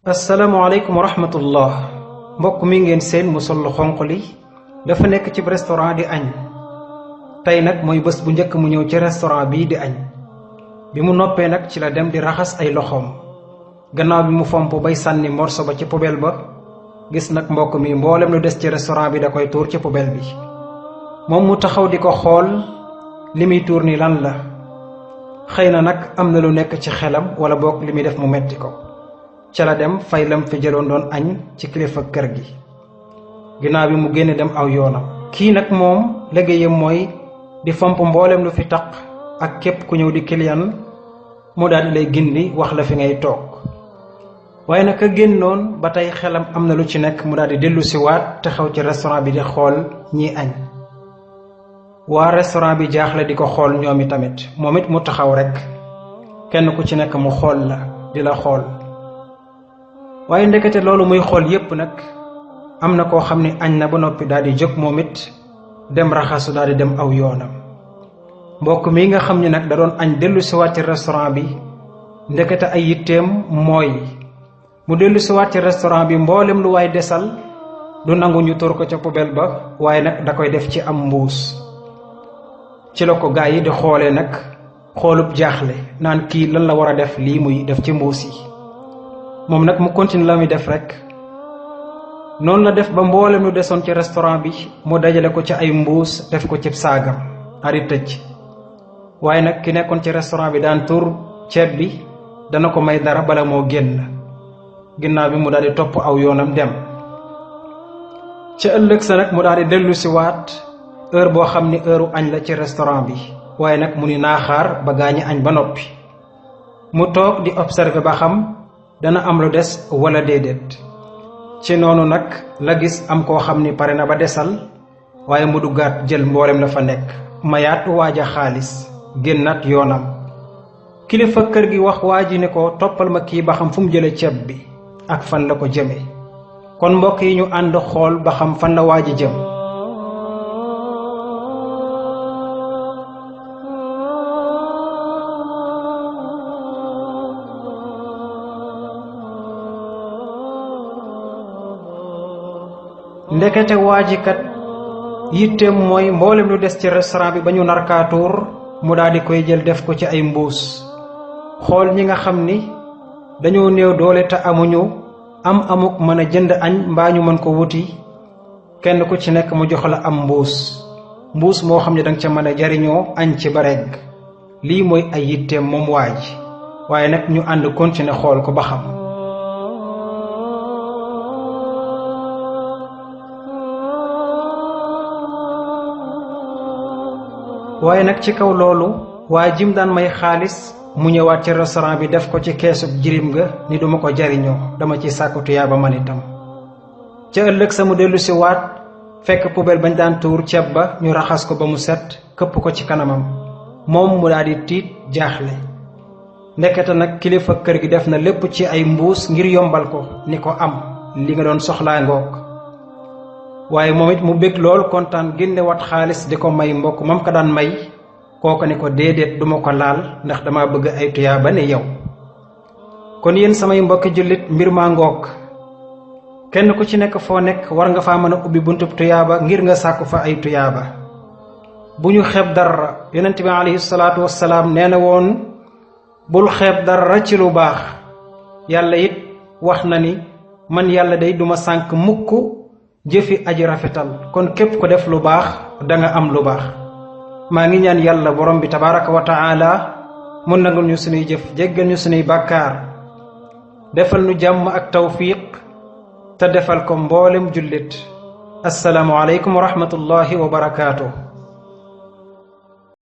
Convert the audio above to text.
asalaamaaleykum wa rahmatullah mbokk mi ngeen seen mu sol lu xonq li dafa nekk ci restaurant di añ tey nag mooy bés bu njëkk mu ñëw ci restaurant bii di añ bi mu noppee nag ci la dem di raxas ay loxoom gannaaw bi mu fomp bay sànni morso ba ci poubelle ba gis nag mbokk mi mboolem lu des ci restaurant bi da koy tuur ci poubelle bi moom mu taxaw di ko xool li muy tuur ni lan la xëy na nag am na lu nekk ci xelam wala boog li muy def mu metti ko ca la dem fay lam fi jëloon doon añ ci kilifa kër gi ginnaaw bi mu génne dem aw yoonam kii nag moom liggéeyam mooy di fomp mboolem lu fi taq ak képp ku ñëw di client mu daal di lay gindi wax la fi ngay toog waaye nag a génnoon ba tey xelam am na lu ci nekk mu daal di dellu si waat taxaw ci restaurant bi di xool ñiy añ waa restaurant bi jaaxle di ko xool ñoom i tamit moom it mu taxaw rek kenn ku ci nekk mu xool la di la xool waaye ndekete loolu muy xool yépp nag am na koo xam ne añ na ba noppi daal di jóg moom it dem raxasu daal di dem aw yoonam mbokk mi nga xam ne nag da doon añ dellu si waat ci restaurant bi ndekete ay yitteem mooy mu dellu si waat ci restaurant bi mboolem lu waay desal du nangu ñu tur ko ca poubelle ba waaye nag da koy def ci am mbuus ci la ko gaa yi di xoolee nag xoolub jaaxle naan kii lan la war a def lii muy def ci mbuus yi moom nag mu continue la muy def rek noonu la def ba mboolem lu desoon ci restaurant bi mu dajale ko ci ay mbuus def ko ci saagam ari tëj waaye nag ki nekkoon ci restaurant bi daan tur ceeb bi dana ko may dara bala moo génn ginnaaw bi mu daal di topp aw yoonam dem ca ëllëg sa nag mu daal di dellu si waat heure boo xam ni heure añ la ci restaurant bi waaye nag mu ni naaxaar ba gaañi añ ba noppi mu toog di observer ba xam dana am lu des wala déedéet ci noonu nag la gis am koo xam ni pare na ba desal waaye mu duggaat jël mboolem la fa nekk mayaat waaja xaalis génnaat yoonam kilifa kër gi wax waa ji ne ko toppal ma kii ba xam fu mu jële ceeb bi ak fan la ko jëme kon mbokk yi ñu ànd xool ba xam fan la waa ji jëm ndekete waaji kat yitteem mooy mboolem lu des ci restaurant bi ba ñu narkaatuur mu daal di koy jël def ko ci ay mbuus xool ñi nga xam ni dañoo néew doole te amuñu amuk mën a jënd añ mbaa ñu mën ko wuti kenn ku ci nekk mu jox la am mbuus moo xam ne danga ca mën a jariñoo añ ci ba regg lii mooy ay yitteem moom waaji waaye nag ñu ànd continuer xool ko ba xam waaye nag ci kaw loolu waa jim daan may xaalis mu ñëwaat ci restaurant bi def ko ci keesub jirim nga ni duma ko jariñoo dama ci sàkku tuyaaba man itam ca ëllëg sa mu dellu si waat fekk poubelle bañ daan tuur ceeb ba ñu raxas ko ba mu set këpp ko ci kanamam moom mu daal di tiit jaaxle ndekete nag kilifa kër gi def na lépp ci ay mbuus ngir yombal ko ni ko am li nga doon soxlaa ngoog waaye moom it mu bég lool kontaan génne wat xaalis di ko may mbokk mam ko daan may kooko ne ko déedéet duma ko laal ndax dama bëgg ay tuyaaba ne yow kon yéen samay mbokki jullit mbir maa ngoog kenn ku ci nekk foo nekk war nga faa mën a ubbi buntub tuyaaba ngir nga sàkku fa ay tuyaaba bu ñu xeeb dara yonent bi alayhi salaatu wassalaam nee na woon bul xeeb dara ci lu baax yàlla it wax na ni man yàlla day duma sànk mukk jëfi aji rafetal kon képp ko def lu baax danga am lu baax maa ngi ñaan yàlla borom bi tabaraka wa taala mu nangul ñu sunuy jëf jéggal ñu sunuy bàkkaar defal nu jàmm ak tawfiq te defal ko mboolem jullit assalaamu aleykum wa rahmatullahi wa barakaatuh